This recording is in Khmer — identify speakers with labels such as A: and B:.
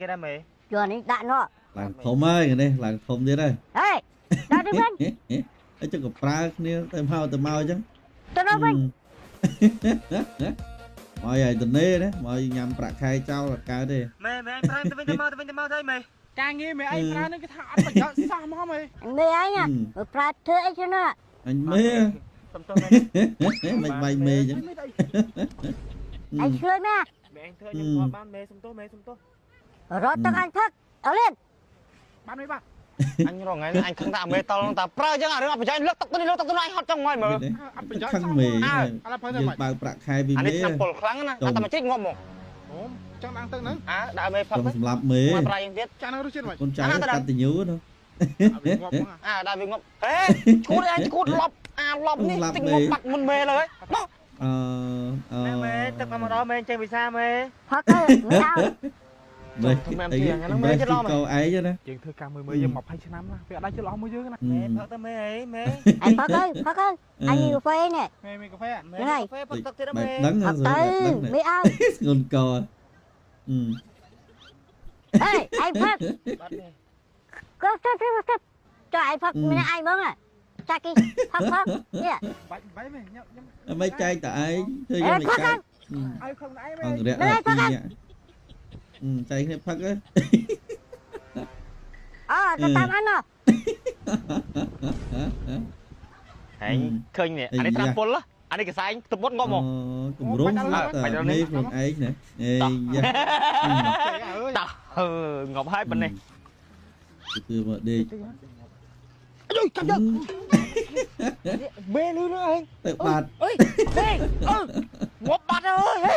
A: គេដែរមេ
B: យកនេះដាក់នោះ
C: ឡើងធំហើយនេះឡើងធំទៀតហើយ
B: ហេដាក់ទៅវិញ
C: អីចុះក៏ប្រើគ្នាទៅមកទៅមកអញ្ចឹង
B: ទៅនោះវិញ
C: មកឲ្យតនេណាមកឲ្យញ៉ាំប្រាក់ខែចោលអត់កើតទេ
A: មេមេអញប្រើទៅវិញទៅមកទៅវិញទៅមកទៅមេ
D: ការងារមេឯងប្រើនឹងគេថាអត់ប្រយោជន៍សោះហ្មងមេ
B: មេឯងមើលប្រើធ្វើអីចឹងណា
C: អញមេ
A: សុំទោសមេ
C: មិនបាយមេអញ្ចឹង
D: មេអី
B: ឯងឆ្លើយមែន
A: មេអញធ្វើខ្ញុំគាត់បានមេសុំទោសមេសុំទោស
B: រត់ទឹកអញផឹកអត់លៀន
D: បានមេបាទ
E: អញរងថ្ងៃនេះអញខឹងតែអាមេតល់តែប្រើចឹងអារឿងអត់ប្រយោជន៍លើកទឹកទៅនេះលើកទឹកទៅនោះអញហត់ចង់ងយមើល
D: អត់ប្រយោជន៍
C: ខឹងមេ
D: សោះអើឥឡូវប្រើទៅ
C: យើង
D: មិន
C: បើកប្រាក់ខែពីមេ
E: អានេះឆ្នាំពលខ្លាំងណាស់តែមកជីកងាប់មក
D: អូចង់ឡើងទឹកហ្នឹង
E: អើដើរមេផឹក
C: ចង់សម្លាប់មេ
E: មកប្រើយ៉ាងទៀត
D: ចាស់នឹងរសជាតិមិន
C: កូនចៅកតញ្ញូណា
D: អត់ងាប់ហ្មង
E: អើដើរវាងាប់ហេឈួតអញឈួតលប់អាលប់នេះតិចងាប់បាត់មុនមេលើមក
C: អឺអឺ
A: មេមេទឹកមកដល់មេចេញវិសាមេ
B: ផឹកទៅមិនឲ្យ
C: មេអីមេទីកោឯងណា
D: យើងធ្វើការមួយមើលយើង20ឆ្នាំណាវាអត់ដែរជិះល្អមួយយើងណា
A: មេផឹកទៅមេអីមេ
B: អញផឹកទៅផឹកទៅអញកាហ្វេនេះ
D: មេមានកាហ្វេ
A: មេកាហ្វេផឹកទឹកទៀត
C: បែ
A: មេ
C: បដឹង
B: ផឹកទៅមេឲ្យ
C: ស្ងួនកអឺ
B: ហេឯងផឹក
A: បាត់មេ
B: ក៏ទៅទៅទៅចុះឯងផឹកម្នាក់ឯងហ្មងចាក់គេផឹកផឹកនេះ
D: បាច់បាយមេញ៉ាំ
C: មិនចែកតែឯងធ្វើយ៉ាងមិនចែក
D: ឲ្យខឹងឯងមេ
C: អង្គរៈដល់ពីរនាក់ចែកគ្នាផឹកហ៎
B: អើទៅតាមអញមក
E: ហែងឃើញនេះអានេះឆ្នាំពលអានេះកសែងទឹកមុតងាប់មក
C: គម្រោងតែនេះខ្លួនឯងណាអេយ៉ា
D: អើយ
E: តោះងាប់ហើយប៉ុណ្នេះ
C: គឺមកដេក
E: អុយកាប់យកមេលឺនោះឯង
C: ទៅបាត់
E: អើយហេអើងាប់បាត់ហើយហេ